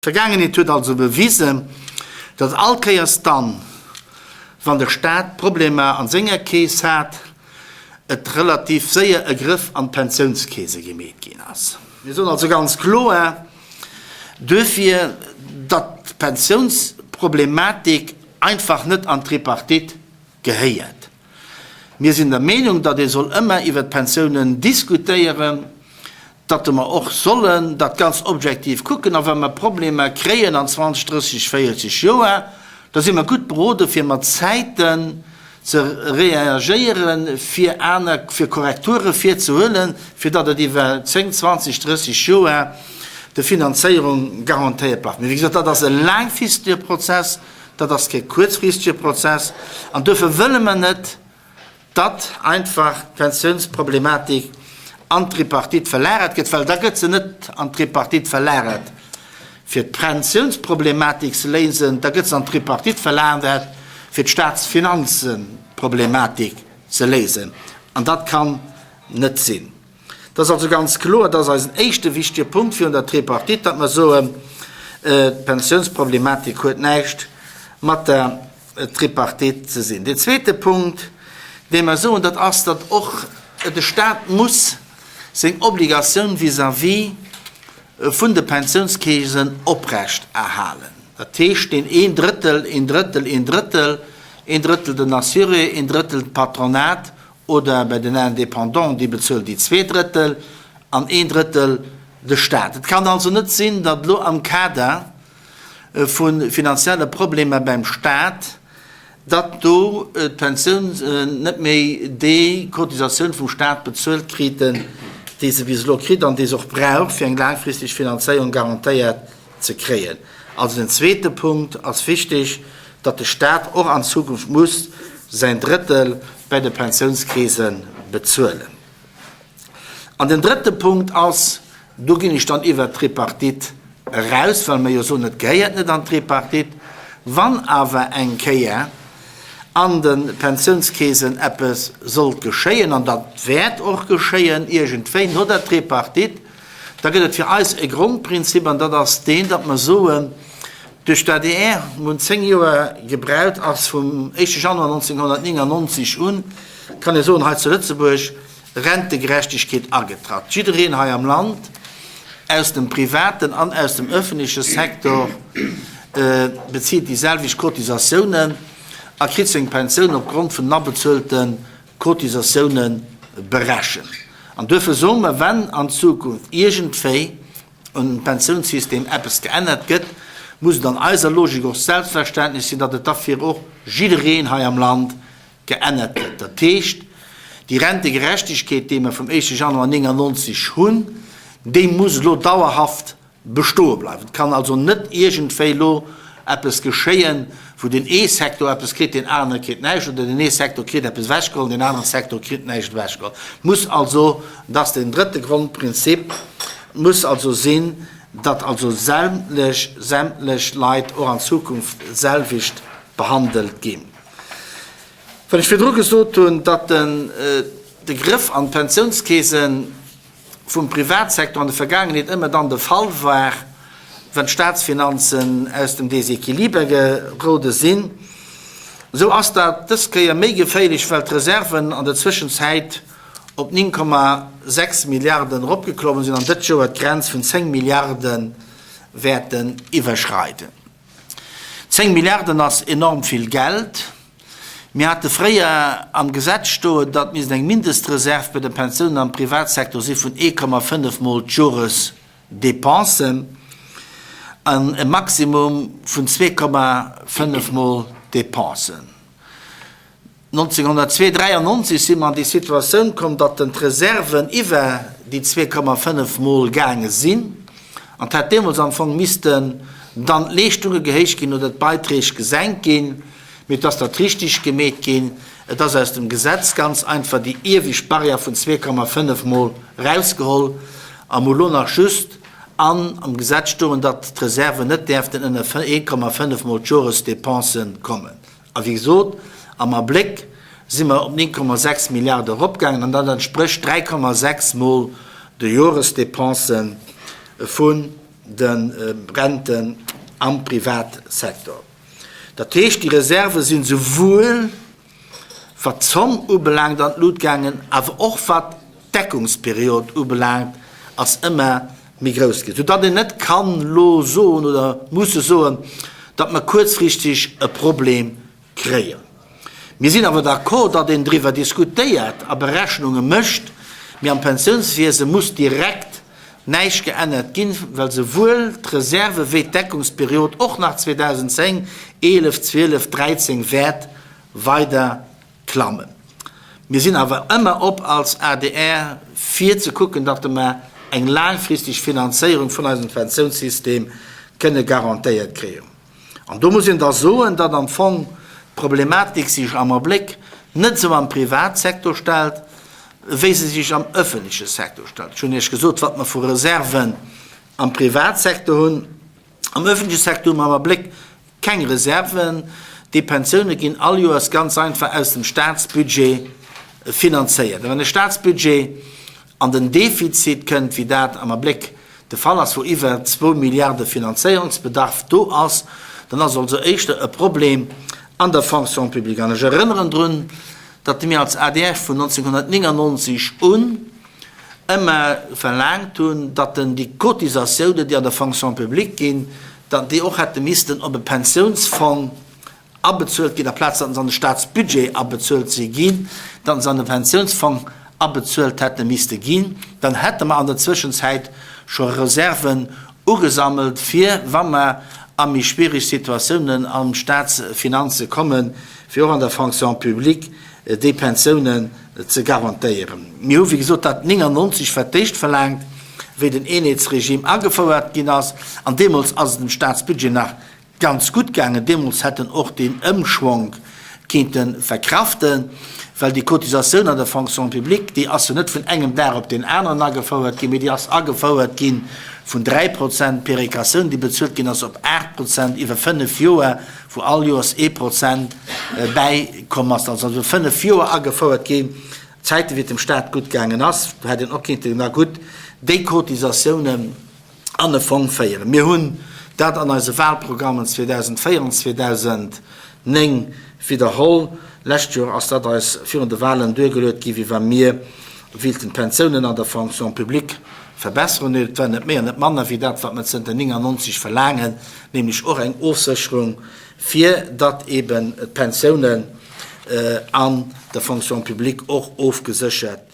D'Vergaangenheet huet also bewisen, datt all Kéiers dann, wann de Staat Problemer an senger Keess hat, et relativ séier e Grëff an d'Pensiounskeese gemeet ginn ass. Mir soen also ganz kloer duerfir, datt d'Pensiounsproblematik einfach net an d'Tripartite gehéiert. Mir sinn der Meenung, datt ee soll ëmmer iwwert d'Pensiounen diskutéieren, datt mer och sollen dat ganz objektiv kucken a wa mer Problemer kréien an 20, 30, 40 Joer, da si mer gutt berode fir mat Zäiten ze reagéieren, fir aner, fir Korrekture virzehuelen, fir datt et iwwer 10, 20, 30 Joer de Finanzéierung garantéiert bleift. Mee wéi gesot, dat ass e laangfristige Prozess. Dat ass kee kuerzfristige Prozess an duerfir wëlle mer net, datt einfach d'Pensiounsproblematik an d'Tripartite verlagert gëtt, well da gëtt se net an d'Tripartite verlagert, fir d'Pensiounsproblematik ze léisen, da gëtt se an d'Tripartite verlagert, fir d'Staatsfinanzenproblematik ze léisen. An dat kann net sinn. Et ass also ganz kloer, dat ass eisen éischte wichtige Punkt virun der Tripartite, datt mer soen, d'Pensiounsproblematik huet näischt mat der Tripartite ze sinn. Deen zweete Punkt, dee mer soen, dat ass, datt och de Stat muss seng Obligatioun vis-à-vis vun de Pensiounskeesen oprecht erhalen. Dat heescht, deen een Drëttel, een Drëttel, een Drëttel, een Drëttel den Assuré, een Drëttel d'Patronat Oder bei den Indépendants, déi bezuelen déi Zweedrëttel an een Drëttel de Staat. Et kann also net sinn, datt elo am Kader vu finanzielle Problemer beim Staat, datt do d'Pensioun net méi déi Cotisatioun vum Staat bezuelt kriten, déi se bis elo kritt an déi se och brauch, fir eng laangfristeg Finanzéierung garantéiert ze kréien. Also den zweete Punkt ass wichtig, datt de Stat och an Zukunft muss säin Drëttel bäi de Pensiounskeese bezuelen. An den drëtte Punkt ass, do ginn ech dann iwwert d'Tripartite eraus, well mer jo soen, et gehéiert net an d'Tripartite, wann awer eng Kéier an de Pensiounskeesen eppes sollt geschéien, an dat wäert och geschéien iergendwéi no der Tripartite, Da gëtt et fir eis e Grondprinzip, an dat ass deen, datt mer soen, duerch d'ADR, mir hunn 10 Joer gebraucht, ass vum éischte Januar 1999 un, kann ee soen, hei zu Lëtzebuerg Rentegerechtegkeet agetratt. Jiddereen hei am Land, aus dem privaten an aus dem öffentleche Secteur, bezitt déi selwecht Cotisatiounen a kritt seng Pensioun opgrond vun den abezuelte Cotisatioune berechent. An duerfir soe mer, wenn an Zukunft iergendwéi un dem Pensiounssystem eppes geännert gëtt, muss et an eiser Logik och selbstverständlech sinn, datt et da fir och jiddereen hei am Land geännert gëtt. Dat heescht, déi Rentegerechtegkeet, déi mer vum éischte Januar 99 hunn, déi muss elo dauerhaft bestoe bleiwen. Et kann also net iergendwéi elo eppes geschéien, wou deen ee Secteur eppes kritt, deen anere kritt näischt, oder deen ee Secteur kritt eppes ewechgeholl, deen anere Secteur kritt näischt ewechgeholl. Et muss also, an dat ass den drëtte Grondprinzip, et muss also sinn, datt also sämtlech, sämtlech Leit och an Zukunft d'selwecht behandelt ginn. Well ech virdru gesot hunn, datt den de Grëff an d'Pensiounskeesen, vum Privatsecteur an der Vergaangenheet ëmmer dann de Fall war, wann d'Staatsfinanzen aus dem Déséquiliber gerode sinn, esou ass dat dës Kéier méi geféierlech, well d'Reserven an der Zwëschenzäit op 9,6 Milliarden eropgeklommen sinn an dëst Joer d'Grenz vun 10 Milliarde wäerten iwwerschreiden. 10 Milliarden ass enorm vill Geld. Mir hate fréier am Gesetz stoen, datt misst eng Mindestreserv bei de Pensiounen am Privatsektor si vun 1,5 mol d'Joresdepensen an e Maximum vun 2,5 mol d'Depensen. 1993 si mer an déi Situatioun komm, datt den d'Reserven iwwer déi 2,5 mol gaange sinn an 't hätt deemools am Fong missten dann d'Leeschtunge gehéicht ginn oder d'Beiträg gesenkt ginn. Mee et ass dat richteg gemeet ginn. Et ass aus dem Gesetz ganz einfach déi iewescht Barrière vun 2,5 mol erausgeholl a mol elo nach just an am Gesetz stoen, datt d'Reserven net däerften ënner 1,5 mol d'Joresdépensen kommen. A wéi gesot, am Abléck si mer op 9,6 Milliarde eropgaangen an dat entsprécht 3,6 mol de Joresdépensen vun. de Renten am Privatsecteur. Dat heescht, déi Reserve sinn souwuel wat d'Zomm ubelaangt an d'Lut gaangen, awer och wat d'Deckungsperiod ubelaangt ass ëmmer méi grouss ginn, soudatt een net kann elo soen oder musse soen, datt mer kuerzfristeg e Problem kréien. Mir sinn awer d'accord, datt een driwwer diskutéiert a Berechnunge mécht, mee am Pensiounswiese muss direkt näischt geännert ginn, well souwuel d'Reserve wéi d'Deckungsperiod och nach 2010, 11, 12, 13 wäert weider klammen. Mir sinn awer ëmmer op als adr fir ze kucken, datt mer eng laangfristeg Finanzéierung vun eisem Pensiounssystem kënne garantéiert kréien. An do muss een da soen, datt am Fong d'Problematik sech am Abléck net esou am Privatsektor stellt, wéi se sech am öffentleche Sektor stellt. Ech hunn Iech gesot, wat mer vu Reserven am Privatsektor hunn. Am öffentleche Sektor hu mer am Abléck keng Reserven. Déi Pensioune ginn all Joers ganz einfach aus dem Statsbudget finanzéiert. A wann de Statsbudget an den Defizit kënnt, wéi dat am Abléck de Fall ass, wou iwwer zwou Milliarde Finanzéierungsbedarf do ass, dann ass also éischter e Problem an der Fonction publique. An ech erënneren drun, datt mir als adr vun 1999 un ëmmer verlaangt hunn, datt déi Cotisatiounen, déi an der Fonction publique ginn, datt déi och hätte missten op e Pensiounsfong abezuelt ginn, aplaz datt se an de Staatsbudget abezuelt si ginn, datt se an de Pensiounsfong abezuelt hätte misste ginn, dann hätte mer an der Zwëschenzäit scho Reserven ugesammelt, fir wa mer a méi schwierig Situatiounen am Staatsfinanze kommen, fir och an der Fonction publique déi Pensiounen ze garantéieren. Mir hu wéi gesot dat 99 fir d'éischt verlaangt, wéi den Eenheetsregime agefouert ginn ass, an deemools ass et dem Staatsbudget nach ganz gutt gaangen. Deemools hätt en och deen Ëmschwonk kéinte verkraften, well déi Cotisatioun an der Fonction publique, déi ass jo net vun engem Dag op deen aneren agefouert ginn, mee déi ass agefouert gi vun 3 Prozent Péréquatioun, déi bezuelt ginn ass, op 8 Prozent iwwer fënnef Joer, wou all Joers ee Prozent bäikomm ass. Dat ass also iwwer fënnef Joer agefouert ginn. Zäite wéi et dem Stat gutt gaangen ass, do hätt een och kéinten, na gutt, déi Cotisatiounen, an e Fong féieren. Mir hunn dat an eise Wahlprogrammen 2004 an 2009 widderholl. Lescht Joer ass dat eis virun de Wahlen duergeluet gi wéi wa mir wéilten d'Pensiounen an der Fonction publique verbesseren. Et war net méi an net manner wéi dat, wat mer zënter 99 verlaangen, nämlech och eng Ofsécherung, fir datt eben d'Pensiounen an der Fonction publique och ofgeséchert.